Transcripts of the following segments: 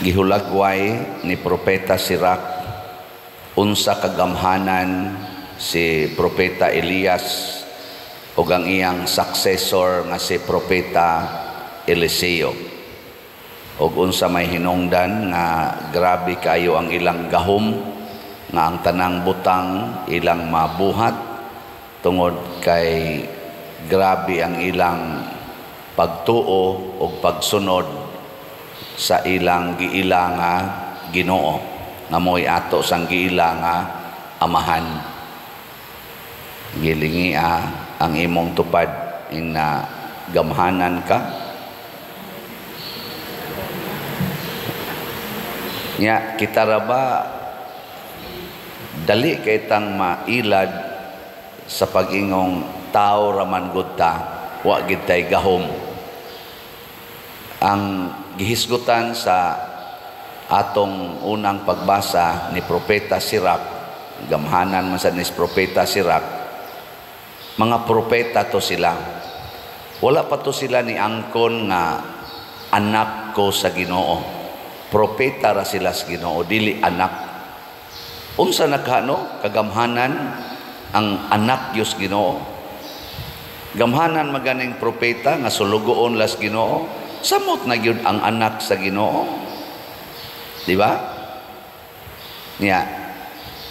Gihulagway ni Propeta Sirach unsa kagamhanan si Propeta Elias ug ang iyang successor nga si Propeta Eliseo, ug unsa may hinungdan nga grabe kayo ang ilang gahom, nga ang tanang butang ilang mabuhat tungod kay grabe ang ilang pagtuo ug pagsunod sa ilang giila nga Ginoo, nga mo'y ato sang giila nga Amahan. Gilingia ang imong tupad ing gamhanan ka. Nya kita ra ba dali kay tang mailad sa pag-ingong tao raman gud ta, wa gid tay gahom? Ang gihisgutan sa atong unang pagbasa ni Propeta Sirach, gamhanan man sad ni Propeta Sirach, mga propeta to sila. Wala pa to sila ni angkon nga anak ko sa Ginoo. Propeta ra sila sa Ginoo, dili anak. Unsa na ka, no? Kagamhanan ang anak Dios Ginoo. Gamhanan maganing propeta nga sulugoon las Ginoo, samot na gyud ang anak sa Ginoo. Di ba? Niya,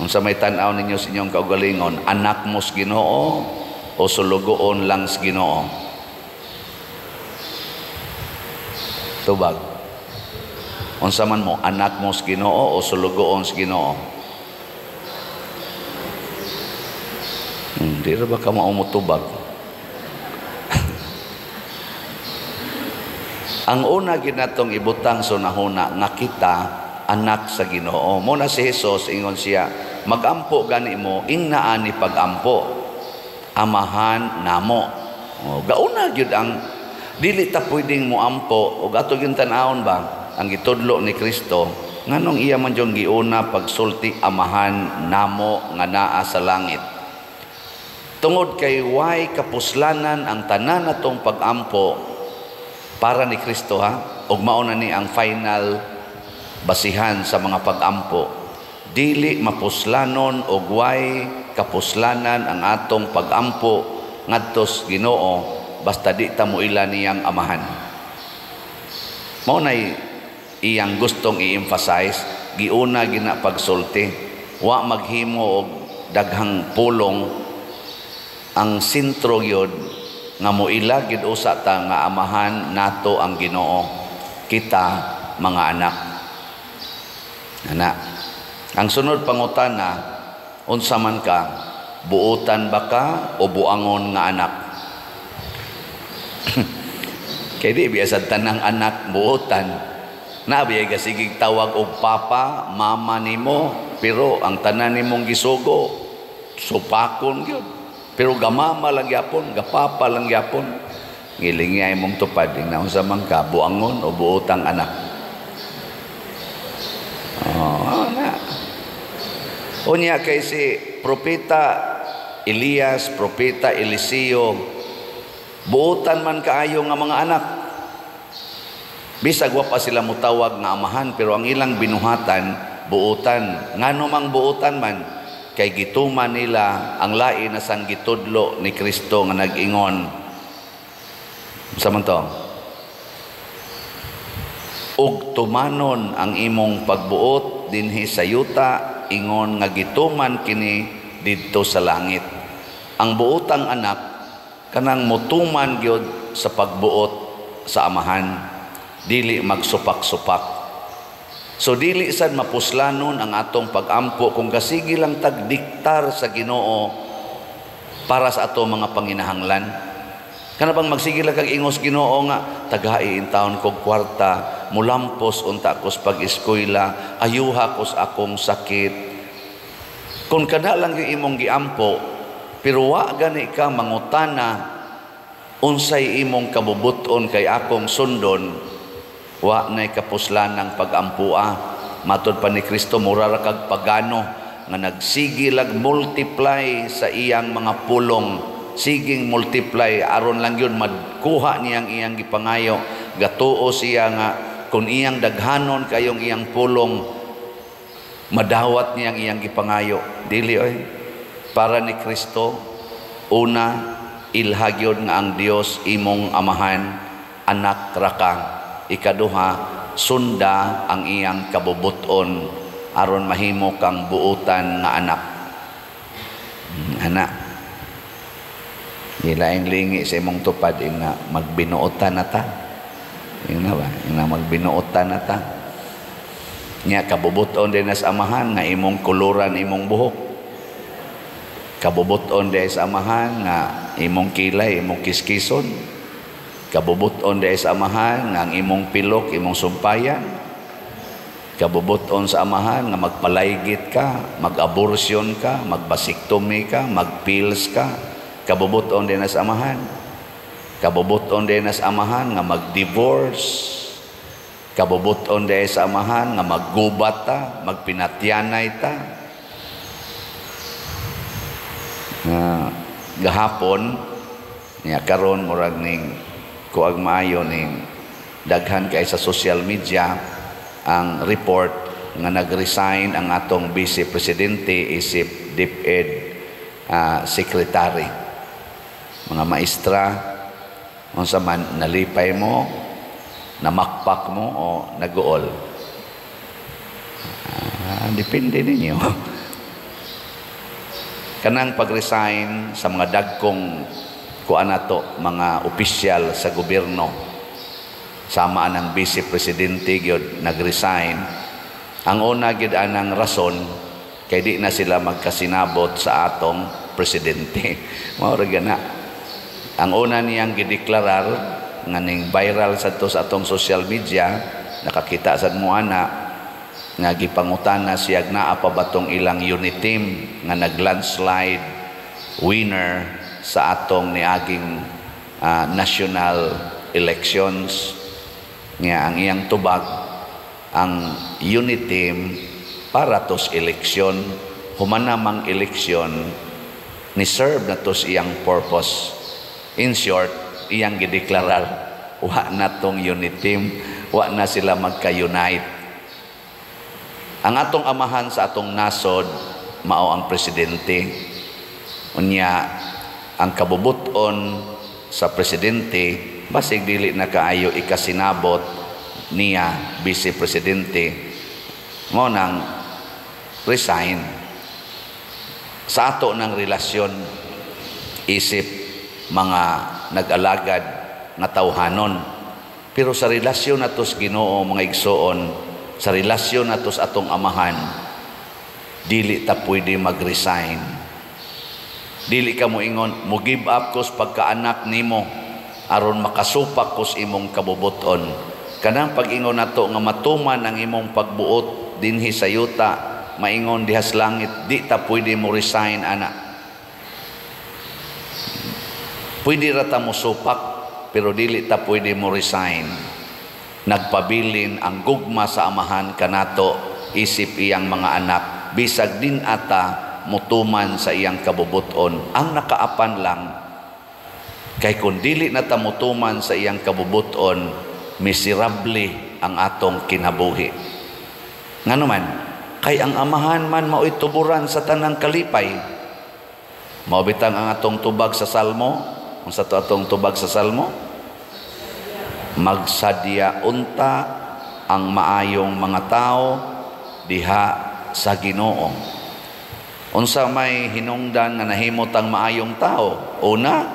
unsa may tan-aw ninyo sa inyong kaugalingon, anak mo sa Ginoo o sulugoon lang sa Ginoo? Tubag. Unsa man mo, anak mo sa Ginoo o sulugoon sa Ginoo? Di ra ba ka maumutubag? Ang una ginatong ibutang sunahuna nga kita anak sa Ginoo. Muna si Jesus ingon siya, magampo gani mo ingna ani pagampo, Amahan namo. O, gauna gyud ang dili ta pwedeng moampo og ato gyud tan-awon ba ang gitudlo ni Kristo, nganong iya man jung giuna pagsulti Amahan namo nga naa sa langit. Tungod kay way kapuslanan ang tanan natong pagampo para ni Kristo, ha, ug mao na ni ang final basihan sa mga pagampo. Dili mapuslanon og way kapuslanan ang atong pagampo ngadto sa Ginoo basta di ta moila niyang Amahan. Mao nay iyang gustong i-emphasize, giuna gina pagsulti. Wa maghimo og daghang pulong, ang sentro gyud nga moila gyud usa ta nga Amahan nato ang Ginoo, kita mga anak. Ana, ang sunod pangutana, unsa man ka, buotan ba ka o buangon nga anak? Kay di biya tanang anak buotan. Nabiya ka sigig tawag og papa, mama nimo, pero ang tanan nimong gisugo supakon gyud. Pero gamama lang gyapon, gapapa lang gyapon. Ngilingi mong tupad, ing unsa man ka, buangon o buotang anak? Oh, na. Unya kay si Propeta Elias, Propeta Eliseo, buotan man kaayo nga mga anak. Bisag wa pa sila mutawag nga amahan, pero ang ilang binuhatan, buotan. Ngano mang buotan man, kay gituman nila ang lain na sang gitudlo ni Kristo nga nag-ingon. Unsa man to? Ug tumanon ang imong pagbuot dinhi sa yuta, ingon nga gituman kini didto sa langit. Ang buotang anak kanang motuman gyud sa pagbuot sa Amahan, dili magsupak-supak. So dili sad mapuslanon ang atong pagampo kung kasigi lang tagdiktar sa Ginoo para sa ato mga panginahanglan. Kana bang magsige lang kag ingos Ginoo nga tagai intawon kog kwarta, mulampos unta ko sa pag-eskwela, ayuha ko sa akong sakit. Kung kana lang yung imong giampo, pero wa gani ka mangutana unsay imong kabubuton kay akong sundon, wa nay kapuslan ang pag-ampua. Matod pa ni Kristo, mura ra kag pagano nga nagsige lag multiply sa iyang mga pulong. Siging multiply aron lang yun madkuha niyang iyang gipangayo. Gatuo siya nga Kung iyang daghanon kayong iyang pulong, madawat niyang iyang gipangayo. Dili oy. Para ni Kristo, una, ilha gyud nga ang Dios imong amahan, anak ra ka. Ikaduha, sunda ang iyang kabubuton aron mahimo kang buutan nga anak. Anak. Ilaing lingi sa imong tupad nga magbinuotan na ta. Ingna ba? Ingna magbinuotan na ta. Nya kabubuton din sa amahan nga imong kuluran imong buhok. Kabubuton din sa amahan nga imong kilay, imong kiskison. Kabubuton din sa amahan nga ang imong pilok, imong sumpayan. Kabubuton sa amahan nga magpalaygit ka, mag-abortion ka, mag-vasectomy ka, mag-pills ka. Kabubuton din sa amahan. Kabubuton din sa amahan nga mag-divorce. Kabubuton din sa amahan nga maggubat ta, magpinatyanay ta. Nga gahapon niya karon murag ning kuag maayo ning daghan kay sa social media ang report nga nag-resign ang atong vice presidente isip DepEd secretary. Mga maestra, unsa man nalipay mo, namakpak mo o naguol? Depende ninyo. Kanang pag-resign sa mga dagkong kuan nato, mga opisyal sa gobyerno, sama anang vice presidente gyud nag-resign. Ang una gyud anang rason kay di na sila magkasinabot sa atong presidente. Mao ra gana. Ang una niyang gideklarar nga ning viral sadto sa atong social media, nakakita sad mo ana nga gipangutana siya naa pa ba tong ilang unit team nga nag-landslide winner sa atong niaging national elections. Nga ang iyang tubag, ang unit team para tos eleksyon, human namang eleksyon ni serve na tos iyang purpose. In short, iyang gideklarar wa na tong unit team, wa na sila magka-unite. Ang atong amahan sa atong nasod mao ang presidente. Unya ang kabubuton sa presidente basig dili na kaayo ikasinabot niya vice presidente, mao nang resign. Sa ato ng relasyon isip mga nag-alagad nga tawhanon, pero sa relasyon nato sa Ginoo, mga igsoon, sa relasyon nato sa atong amahan, dili ta pwede mag-resign. Dili ka mo ingon mo give up ko sa pagkaanak nimo aron makasupak ko sa imong kabubuton. Kanang pag-ingon nato nga matuman ang imong pagbuot dinhi sa yuta, maingon dihas langit, di ta pwede mo resign ana. Pwede ra ta mo supak, pero dili ta pwede mo resign. Nagpabilin ang gugma sa amahan kanato isip iyang mga anak, bisag din ata mutuman sa iyang kabubuton. Ang nakaapan lang kay kun dili na ta mutuman sa iyang kabubuton, miserable ang atong kinabuhi. Ngano man, kay ang amahan man mao'y tuburan sa tanang kalipay. Mao bitang ang atong tubag sa Salmo. Unsa to atong tubag sa Salmo? Magsadya unta ang maayong mga tao diha sa Ginoo. Unsa may hinungdan nga nahimot ang maayong tao? Una,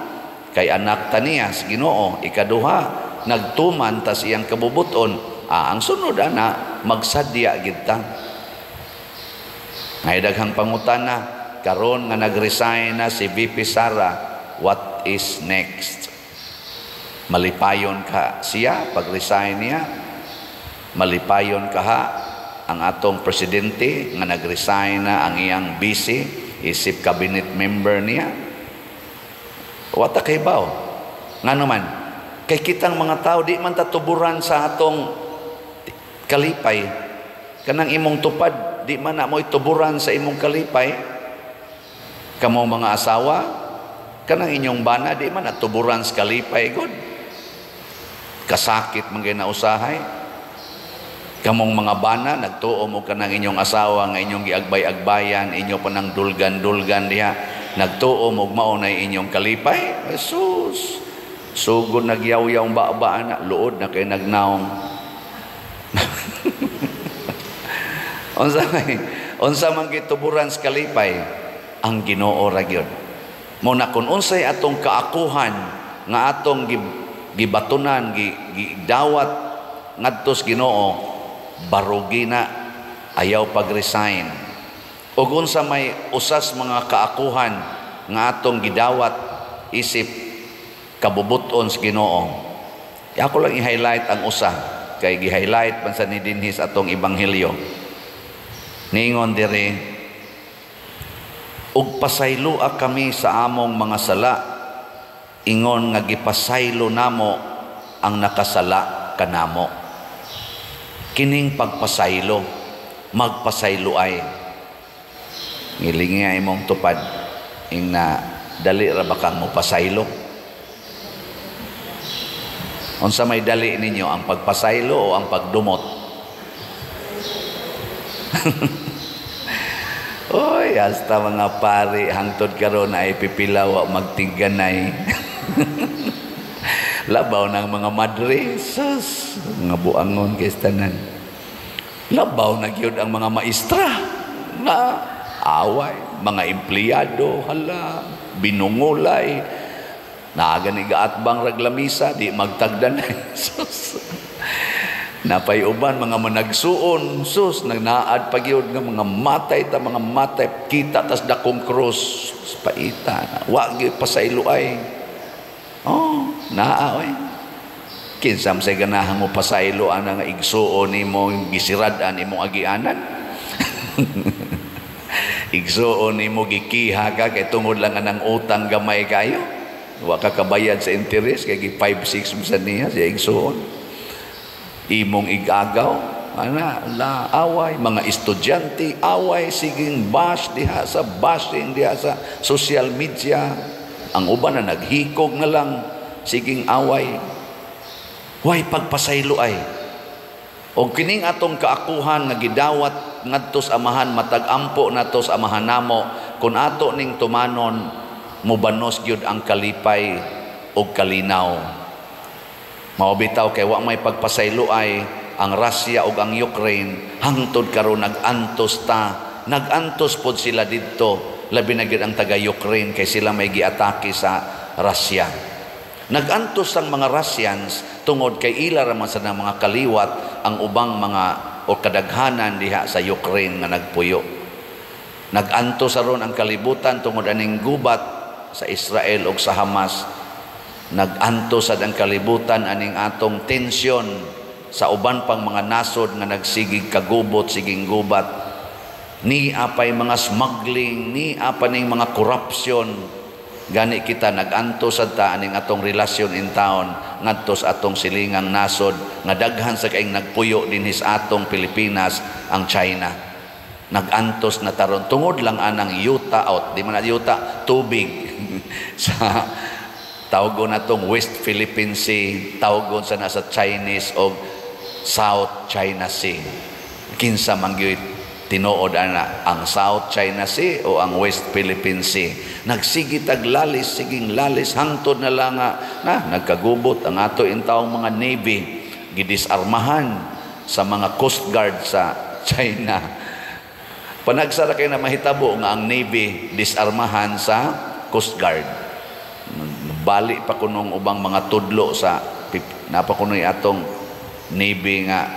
kay anak ta niya sa Ginoo. Ikaduha, nagtuman tas iyang kabubuton. Ang sunod ana, magsadya gid ta. Ngay daghang pangutana karon nga nag-resign na si VP Sara, what is next? Malipayon ka siya pag-resign niya? Malipayon ka ha ang atong presidente nga nag-resign na ang iyang vice isip cabinet member niya? Wata kay baw. Ngano man, kay kitang mga tao di man tatuburan sa atong kalipay. Kanang imong tupad di man na mo'y tuburan sa imong kalipay. Kamo mga asawa, kanang inyong bana di man natuburan sa kalipay god. Kasakit man gyud na usahay. Kamong mga bana, nagtuo mo kanang inyong asawa nga inyong giagbay-agbayan, inyo pa nang dulgan-dulgan diha, nagtuo mo mao na inyong kalipay. Jesus, sugod nagyaw-yaw ba-ba na, luod na kay nagnaong. Unsa man gituburan sa kalipay? Ang Ginoo ra gyud. Mo na kun unsay atong kaakuhan nga atong gibatunan, gidawat ngadto sa Ginoo, barugi na, ayaw pag-resign. Ug unsa may usas mga kaakuhan nga atong gidawat isip kabubuton sa Ginoo. Ako lang i-highlight ang usa kay gi-highlight man sa ni dinhi sa atong ebanghelyo. Ningon diri, ug pasayloa kami sa among mga sala, ingon nga gipasaylo namo ang nakasala kanamo. Kining pagpasaylo, magpasaylo ay. Ngilingi ay imong tupad, ing na dali ra ba kang mopasaylo? Unsa may dali ninyo, ang pagpasaylo o ang pagdumot? Oy, hasta mga pari hangtod karon ay pipilaw magtigganay. Labaw ng mga madre, sus, mga buangon kay tanan. Labaw na gyud ang mga maestra na away, mga empleyado, hala, binungulay. Naaga ni gaatbang raglamisa, di magtagdanay. Sus. Napay uban mga managsuon, sus, nagnaad pa gyud nga mga matay ta, mga matay, kita tas dakong krus, paita, wa gyud pasaylo ay. Oh, naa oy. Kinsa man say ganahan mo pasaylo ana nga igsuon nimo, gisirad-an imong agianan? Igsuon nimo gikiha ka kay tungod lang anang utang gamay kayo. Wa ka kabayad sa interest kay gi 5-6 mo sa niya siya igsuon. Imong igagaw ana la away, mga estudyante away, siging bash diha sa bashing diha sa social media. Ang uban na naghikog na lang, siging away. Way pagpasaylo ay. Og kining atong kaakuhan nga gidawat ngadto sa Amahan, matag ampo nato sa Amahan namo, kun ato ning tumanon, mubanos gyud ang kalipay og kalinaw. Mao bitaw kay wa may pagpasaylo ay ang Russia ug ang Ukraine hangtod karon nag-antos ta, nag-antos pod sila didto, labi na gyud ang taga Ukraine kay sila may giatake sa Russia. Nag-antos ang mga Russians tungod kay ila ra man sa mga kaliwat ang ubang mga o kadaghanan diha sa Ukraine nga nagpuyo. Nag-antos aron ang kalibutan tungod aning gubat sa Israel ug sa Hamas. Nag-antos sad ang kalibutan aning atong tensyon sa uban pang mga nasod nga nagsigig kagubot, siging gubat. Ni apay mga smuggling, ni apa ning mga corruption. Gani kita nag-antos sad ta aning atong relasyon in town ngadto sa atong silingang nasod nga daghan sa kaing nagpuyo dinhi sa atong Pilipinas, ang China. Nag-antos na taron tungod lang anang yuta out, di man na yuta, tubig sa tawgon natong West Philippine Sea, tawgon sa nasa Chinese og South China Sea. Kinsa man gyud tinuod ana, ang South China Sea o ang West Philippine Sea? Nagsige tag lalis, siging lalis hangtod na lang na nagkagubot ang ato intawong mga navy, gidisarmahan sa mga coast guard sa China. Panagsara kay na mahitabo nga ang navy disarmahan sa coast guard. Bali pa kunong ubang mga tudlo sa napakunoy atong navy nga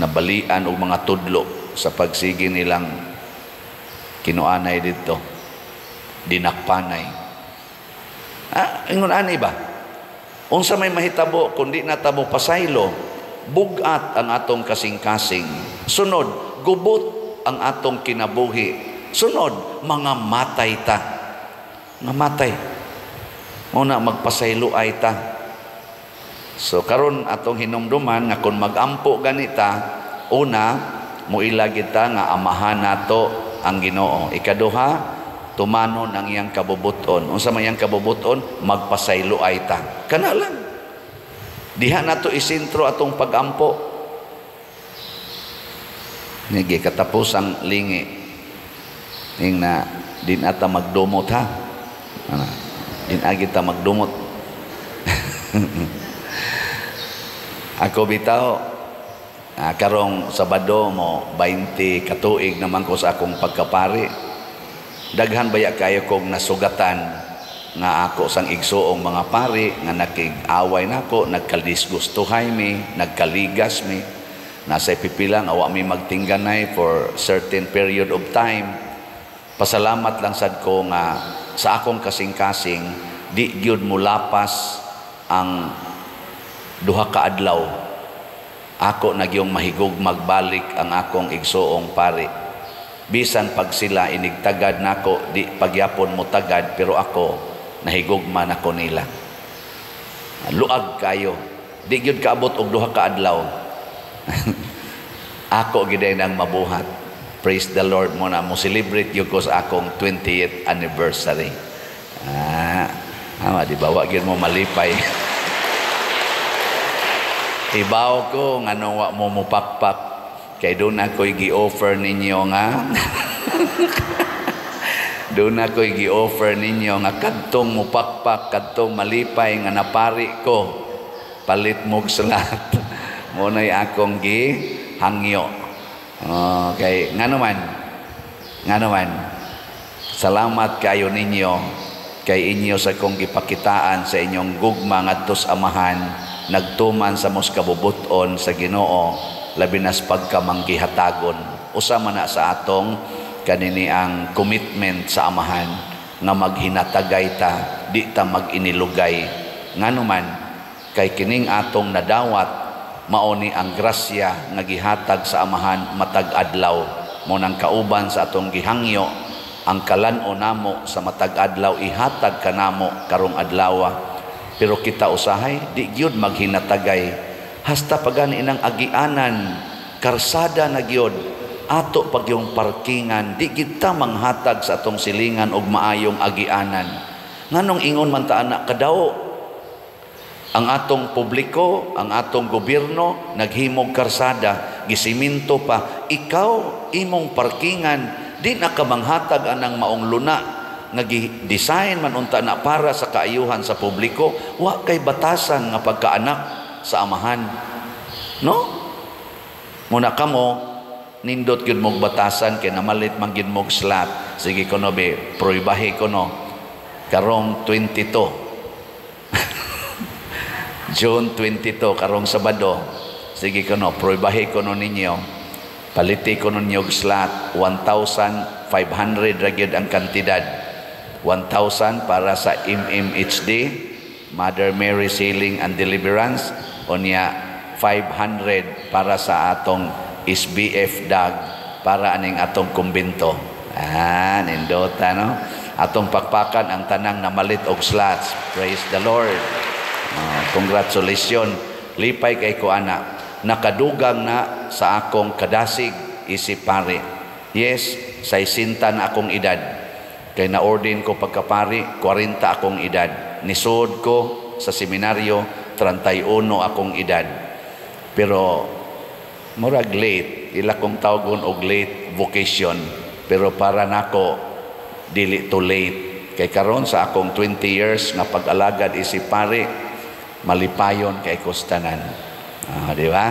nabalian og mga tudlo sa pagsige nilang kinuanay didto, dinakpanay. Ingon ani ba? Unsa may mahitabo kun di natabo pasaylo, bugat ang atong kasing-kasing. Sunod, gubot ang atong kinabuhi. Sunod, mga matay ta. Mga matay. Muna magpasaylo ay ta. So karon atong hinumduman nga kun magampo ganita, una muila kita nga amahan nato ang Ginoo. Ikaduha, tumanon ang iyang kabubuton. Unsa man iyang kabubuton? Magpasaylo ay ta. Kana lang. Diha nato isentro atong pagampo. Nige katapusang lingi. Ing na din ata magdumot ha. Ana, din agi ta magdumot. Ako bitaw karong Sabado mo 20 katuig naman ko sa akong pagkapari. Daghan baya kayo kog nasugatan nga ako sang igsuong mga pari nga nakig-away nako, nagkadisgustuhay mi, nagkaligas mi. Nasa pipila nga wa mi magtingganay for certain period of time. Pasalamat lang sad ko nga sa akong kasing-kasing di gyud mulapas ang 2 ka adlaw. Ako nagyong mahigog magbalik ang akong igsuong pari. Bisan pag sila inigtagad nako, di pagyapon mo tagad, pero ako nahigugma nako nila. Luag kayo. Di gyud kaabot og 2 ka adlaw. Ako gid nang mabuhat. Praise the Lord mo na mo celebrate gyud ko sa akong 20th anniversary. Di ba wa gyud mo malipay. Ibaw ko nganong wa mo mupakpak kay doon ako'y gi-offer ninyo nga doon ako'y gi-offer ninyo nga kadtong mupakpak, kadtong malipay nga napari ko, palit mog salat. Mo na'y akong gihangyo. Okay, ngano man, salamat kayo ninyo kay inyo sa kong gipakitaan sa inyong gugma ngadto sa Amahan, nagtuman sa mos kabubuton sa Ginoo, labi nas pagkamanggihatagon. Usa man na sa atong kanini ang commitment sa Amahan nga maghinatagay ta, di ta maginilugay. Ngano man kay kining atong nadawat mao ni ang grasya nga gihatag sa Amahan matag adlaw. Mo nang kauban sa atong gihangyo ang kalan-o namo sa matag adlaw, ihatag kanamo karong adlawa. Pero kita usahay di gyud maghinatagay hasta pagani inang agianan karsada na gyud ato pag yung parkingan, di gyud ta manghatag sa atong silingan og maayong agianan. Nganong ingon man ta ana kadaw ang atong publiko, ang atong gobyerno naghimog karsada, gisiminto pa, ikaw imong parkingan di na ka manghatag anang maong luna nga gi-design man unta na para sa kaayuhan sa publiko. Wa kay batasan nga pagkaanak sa Amahan, no? Muna kamo nindot gyud mog batasan kay namalit man gyud mog slot. Sige kuno be, proybahe kuno karong 22 June 22 karong Sabado. Sige kuno, proybahe kuno ninyo, paliti kuno ninyo og slot. 1,500 ra gyud ang kantidad. 1,000 para sa MMHD, Mother Mary's Healing and Deliverance, unya 500 para sa atong SBF DAG para aning atong kumbento. Nindota no? Atong pakpakan ang tanang namalit og slots. Praise the Lord. Congratulations. Lipay kay ko ana. Nakadugang na sa akong kadasig isip pare. Yes, 60 na akong edad. Kay na-ordain ko pagkapari, 40 akong edad. Nisod ko sa seminaryo, 31 akong edad. Pero murag late, ila kong tawgon og late vocation. Pero para nako dili too late. Kay karon sa akong 20 years nga pag-alagad isip pare, malipayon kay kustanan. Di ba?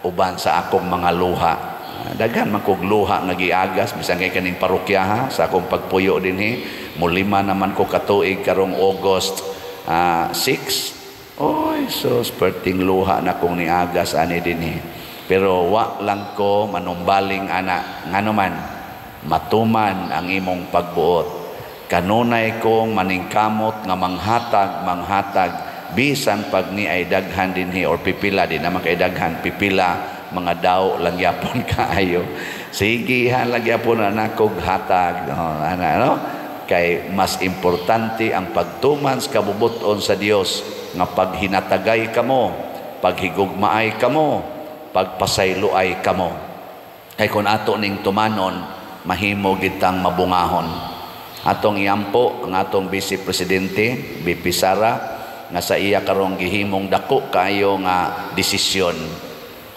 Uban sa akong mga luha. Daghan man kog luha nga giagas bisan kay kaning parokya ha, sa akong pagpuyo dinhi. Mulima naman ko katuig karong August 6. Oy, sus, perting luha na kong niagas ani dinhi. Pero wa lang ko manumbaling ana, ngano man matuman ang imong pagbuot. Kanunay kong maningkamot nga manghatag bisan pag ni ay daghan dinhi or pipila, di naman kay daghan, pipila mga daw lang yapon kaayo. Sige ha, lang yapon na nakog hatag. Oh, ana, no? Kay mas importante ang pagtuman sa kabubuton sa Dios nga paghinatagay kamo, paghigugmaay kamo, pagpasayloay kamo. Kay kun ato ning tumanon, mahimo gitang mabungahon. Atong iampo ang atong Vice Presidente BP Sara nga sa iya karong gihimong dako kaayo nga desisyon.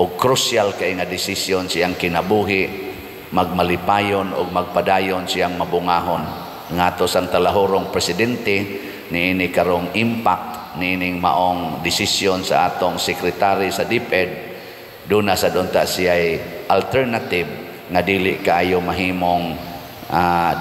Og crucial kay nga desisyon siyang kinabuhi, magmalipayon og magpadayon siyang mabungahon. Ngadto sang talahurong presidente, niini karong impact niining maong desisyon sa atong sekretary sa DepEd, duna sa unta siya alternative nga dili kaayo mahimong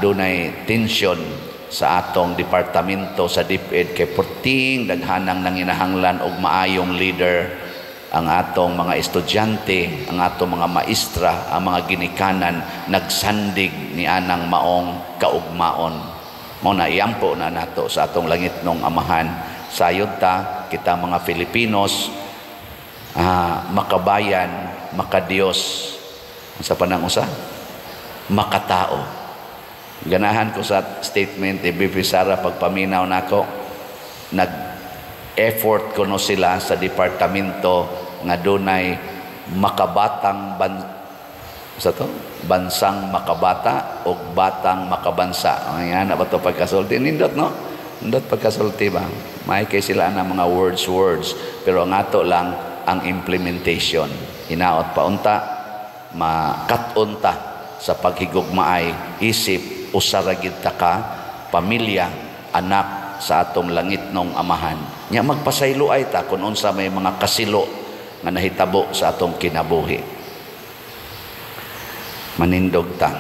dunay tension sa atong departamento sa DepEd, kay perting daghanang nanginahanglan og maayong leader ang atong mga estudyante, ang atong mga maestra, ang mga ginikanan nagsandig ni anang maong kaugmaon. Mao na iampo na nato sa atong langitnong Amahan. Sayod ta kita mga Filipinos, makabayan, makadiyos, sa panang usa, makatao. Ganahan ko sa statement ni VP Sara pagpaminaw nako, nag effort kuno sila sa departamento nga dunay makabatang ban sa to, bansang makabata o batang makabansa. Ayan na ba to pagkasulti? Nindot, no? Nindot pagkasulti ba? May kay sila na mga words words, pero ang ato lang ang implementation. Hinaot paunta makat-on ta sa paghigugmaay isip usa ra gid ta ka pamilya, anak sa atong langitnong Amahan. Nya magpasayloay ta kung unsa may mga kasilo nga nahitabo sa atong kinabuhi. Manindog ta.